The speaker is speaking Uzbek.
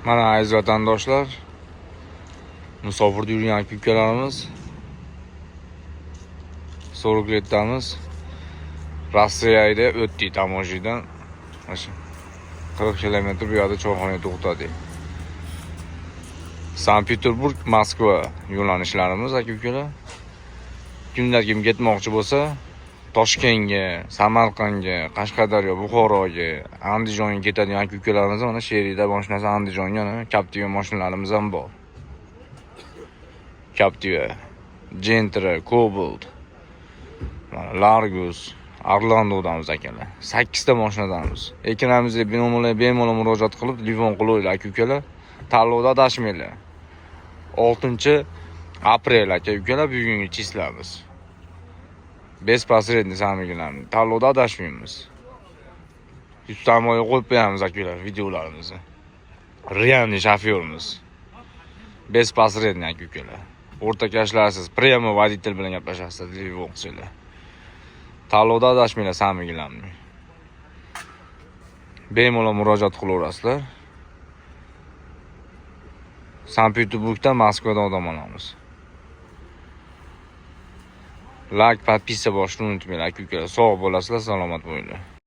Mana, aziz vatandoshlar, musofirda yurgan aka ukalarimiz, 40 damiz. Rossiyada o'tdik таможня dan. Mana shu 40 kilometr bu yoqda choyxonaga to'xtadik. Sankt Peterburg, Moskva yo'nalishlarimiz, aka ukalar. Kimda kim ketmoqchi bo'lsa, Toshkentga, Samarqandga, Qashqadaryo, Buxoroga, Andijonga ketadigan aka ukalarimiz, mana Sherikda mashinasi Andijonga, mana Captiva mashinalarimiz ham bor. Captiva, Gentra, Cobalt, mana Largus, Orlandodamiz, akalar. 8 ta mashinadamiz. Ekranimizga bemalol bemalol murojaat qilib, telefon qilaveringlar, aka ukalar. Tanlovda adashmanglar. 6 aprel, aka ukalar, bugungi числа miz. Без посредник samiglarni. Tanlovda adashmaymiz. YouTube qo'yib qo'yamiz, akalar, videolarimizni. Реальный shofyorimiz. Без посредник, aka ukalar. O'rtakashlarsiz, прямо водитель bilan gaplashasizlar, telefon qilsanglar. Tanlovda adashmanglar, samiglarni. Bemalol murojaat qilaverasizlar. Sankt Peterburgdan Moskvadan odam olamiz. Лайк, подписка bosishni unutmanglar, aka ukalar. Sog' bo'lasizlar, salomat bo'linglar.